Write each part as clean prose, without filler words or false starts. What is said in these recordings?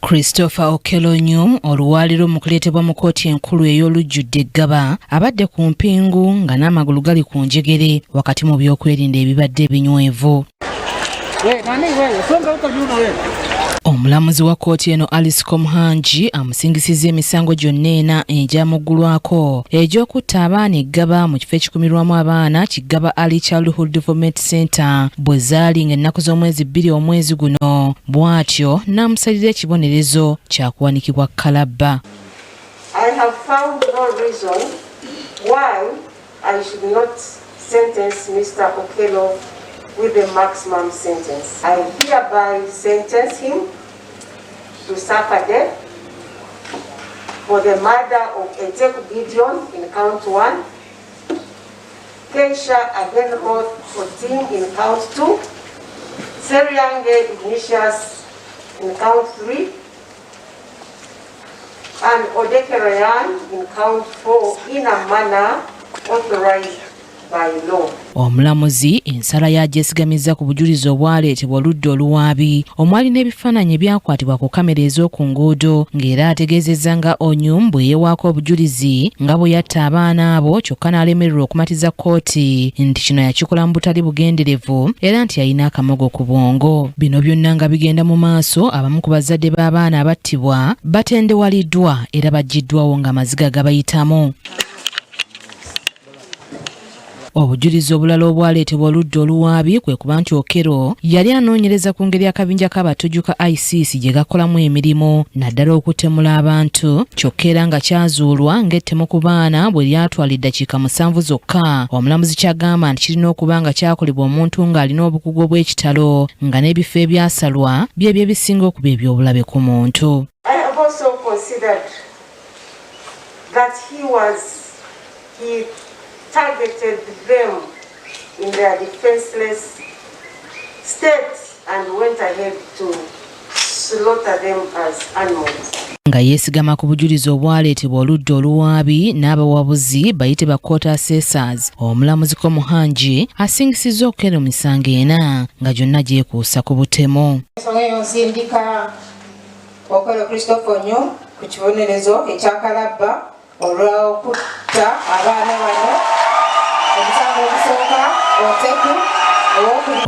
Christopher Okello Onyum oluwaliro mu kuleetebwa mu kkooti enkulu ey'olujjudde Ggaba abadde ku mpingu nga n'amagulu gali ku njegere wakati mu by'okwerinda ebibadde ebinywevu. Omulamuzi wa kkooti eno Alice Komuhangi amusingisizza emisango gyonna ena egyamuggulwako egy'okutta abaana e Ggaba mu kifo ekikumirwamu abaana ki Ggaba Early Childhood Development Center bwe zaali ng'ennaku z'omwezi 2 omwezi guno, bw'atyo n'amusalira ekibonerezo kya kuwanikibwa kalabba. I have found no reason why I should not sentence Mr. Okello with the maximum sentence. I hereby sentence him to suffer death for the murder of Eteku Gideon in count 1, Keisha Agenroth 14 in count 2, Seriange Ignatius in count 3, and Odeke Rayan in count 4 in a manner authorized by law. Omulamuzi ensala yagyesigamiza ku bujulizi obwaleetebwa oludda oluwaabi omwali n'ebifaananyi ebyakwatibwa ku kamera ez'oku nguudo, ng'era ategeezezza nga Onyum bwe yeewaako obujulizi nga bwe yatta abaana abo kyokka n'alemererwa okumatiza kkooti nti kino yakikola mu butali bugenderevu era nti yalina akamogo ku bwongo. Bino byonna nga bigenda mu maaso, abamu ku bazadde b'abaana abattibwa batendewaliddwa era baggiddwawo ng'amaziga gabayitamu. Obujulizi obulala obwaleetebwa oludda oluwaabi kwe kuba nti Okello yali anoonyereza ku ngeri akabinja k'abatujju ka ISIS gye gakolamu emirimu naddala okutemula abantu, kyokka era nga kyazuulwa ng'ettemu ku baana bwe lyatwala eddakiika 7 zokka. Omulamuzi ky'agamba nti kirina okuba nga kyakolebwa omuntu ng'alina obukugu obw'ekitalo nga n'ebifo ebyasalwa byebyo ebisinga okuba eby'obulabe ku muntu. I have also considered that he targeted them in their defenseless state and went ahead to slaughter them as animals. Nga yeesigama ku bujulizi obwaleetebwa oludda oluwaabi n'abawabuzi bayite ba court assessors, omulamuzi Komuhangi asingisizza Okello misango 4 nga gyonna gyekuusa ku butemu. Ensonga eyo nsindika Okello Christopher Onyum ku kibonerezo ekya kalabba olw'okutta abaana bano. Omusango ogusooka Oteku.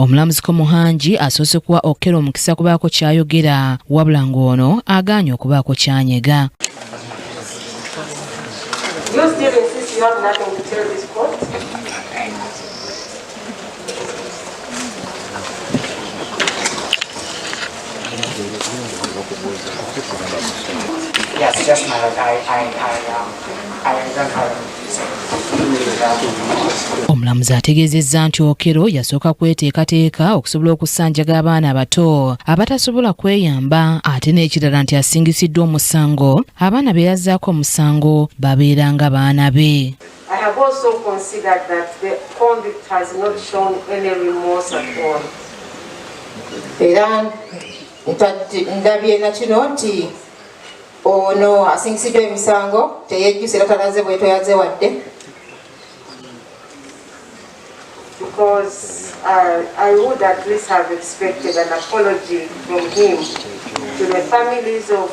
Omulamuzi Komuhangi asoose kuwa Okello omukisa kubaako ky'ayogera, wabula ng'ono agaanye okubaako ky'anyega. You still insist you have nothing to tell this court? Yes, just my lord. I don't have anything to say. Omulamuzi ategeezezza nti Okello yasooka kweteekateeka okusobola okusanjaga abaana abato abatasobola kweyamba, ate n'ekirala nti asingisiddwa omusango abaana be yazzaako omusango babeera nga baana be. I have also considered that the convict has not shown any remorse at all. Era ndabye na kino nti ono asingisiddwa emisango teyejjusa era talaze bwetoyaze wadde. Because I would at least have expected an apology from him to the families of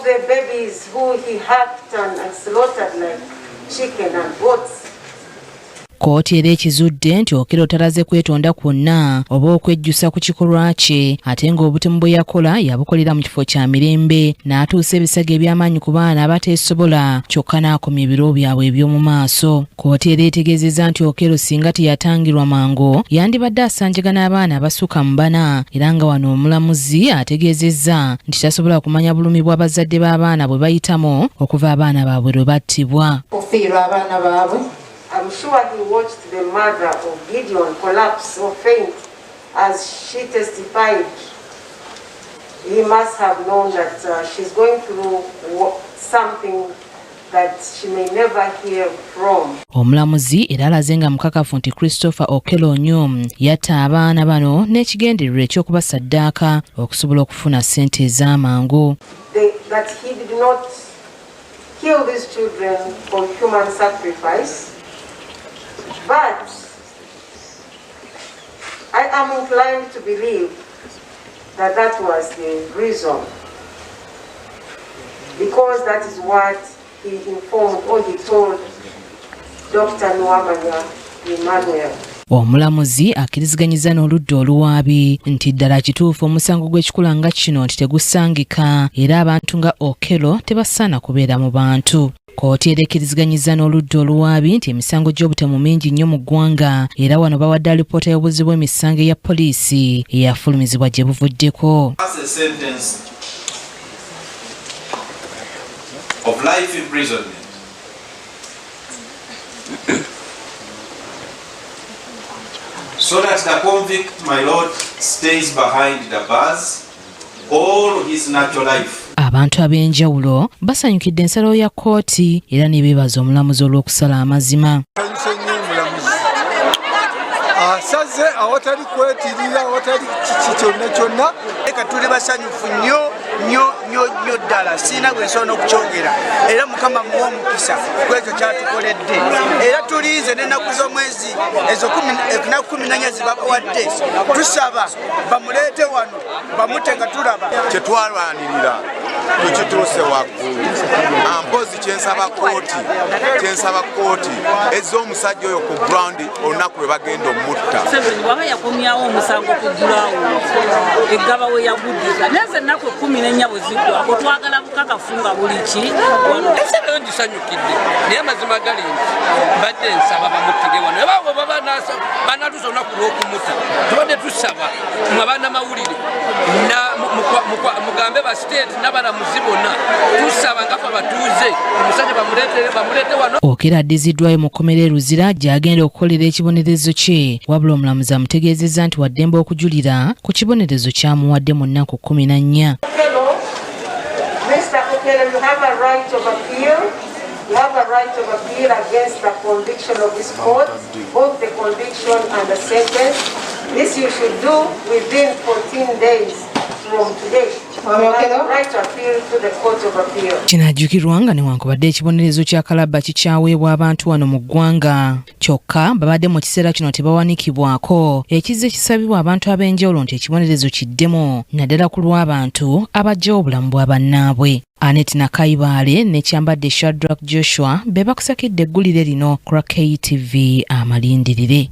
the babies who he hacked and slaughtered like chicken and goats. Kkooti era ekizudde nti Okello talaze kwetonda kwonna oba okwejjusa ku kikolwa kye, ate ng'obutemu bwe yakola yabukolera mu kifo kya mirembe n'atuusa ebisago eby'amaanyi ku baana abateesobola kyokka n'akomya ebiro byabwe eby'omu maaso. Kkooti era etegeezezza nti Okello singa teyatangirwa mangu yandibadde asanjaga n'abaana abasukka mu 4, era nga wano omulamuzi ategeezezza nti tasobola kumanya bulumi bw'abazadde b'abaana bwe bayitamu okuva abaana baabwe lwe battibwa. Okufiirwa abaana baabwe. I'm sure he watched the mother of Gideon collapse or faint as she testified. He must have known that she's going through something that she may never hear from. Omulamuzi era alaze nga mukakafu nti Christopher Okello Onyum yatta abaana bano n'ekigendererwa eky'okubasaddaaka okusobola okufuna ssente ez'amangu. That he did not kill these children for human sacrifice, but I am inclined to believe that that was the reason, because that is what he informed or he told Dr. Nuwamanya Emmanuel. Omulamuzi akkiriziganyizza n'oludda oluwaabi nti ddala kituufu omusango gw'ekikula nga kino nti tegusangika era abantu nga Okello tebasaana kubeera mu bantu. Kkooti era ekkiriziganyizza n'oludda oluwaabi nti emisango gy'obutemu mingi nnyo mu ggwanga era wano bawadde alipoota y'obuzzi bw'emisango eya poliisi eyafulumizibwa gye buvuddeko. Pass a sentence of life imprisonment so that the convict, my lord, stays behind the bars all his natural life. Abantu ab'enjawulo basanyukidde ensalawo ya kkooti era ne beebaza omulamuzi olw'okusala amazima. Nsanyuse nnyo omulamuzi asaze awatali kwetirira, awatali kiki kyonna kyonna. Leka tuli basanyufu nnyo nnyo nnyo nnyo ddala, sirina bwe nsobola n'okukyogera, era Mukama muwe omukisa ku ekyo kyatukoledde, era tulinze n'ennaku z'omwezi ezo ennaku 14 zibabawadde, tusaba bamuleete wano bamute nga tulaba. Kyetwalwanirira tukituuse waggulu. Ampozi kyensaba kkooti ezza omusajja oyo ku ground olunaku lwe bagenda omutta. Museveni bw'aba yakomyawo omusango ku ground eggaba we yaguddiza, naye ze ennaku 14 bwe ziggwako twagala bukakafu nga buli ki wano. Ensala yo ngisanyukidde, naye amazima gali nti mbadde nsaba bamuttire wano. Era bwe baba banatuusa olunaku lw'okumutta, tubadde tusaba mwe bannamawulire mugambe ba state n'abalamuzi bonna, tusaba nga ffe abatuuze omusajja bamuleete wano. Okello addiziddwayo mu kkomera e Luzira gy'agenda okukolera ekibonerezo kye, wabula omulamuzi amutegeezezza nti waddembe okujulira ku kibonerezo kyamuwadde mu nnaku 14. Okello, Mr. Okello, you have a right of appeal. You have a right of appeal against the conviction of this court, both the conviction and the sentence. This you should do within 14 days from today. Mwami You have Okello? a right to appeal to the Court of Appeal. Kinajjukirwa nga newankubadde ekibonerezo kya kalabba kikyaweebwa abantu wano mu ggwanga, kyokka babadde mu kiseera kino tebawanikibwako, ekizze kisabibwa abantu ab'enjawulo nti ekibonerezo kiddemu, naddala ku lw'abantu abaggyawo obulamu bwa bannaabwe. Anet Nakayibaale ne Kyambadde Shadrack Joshua be bakusakidde eggulire lino ku lwa KTV Amalindirire.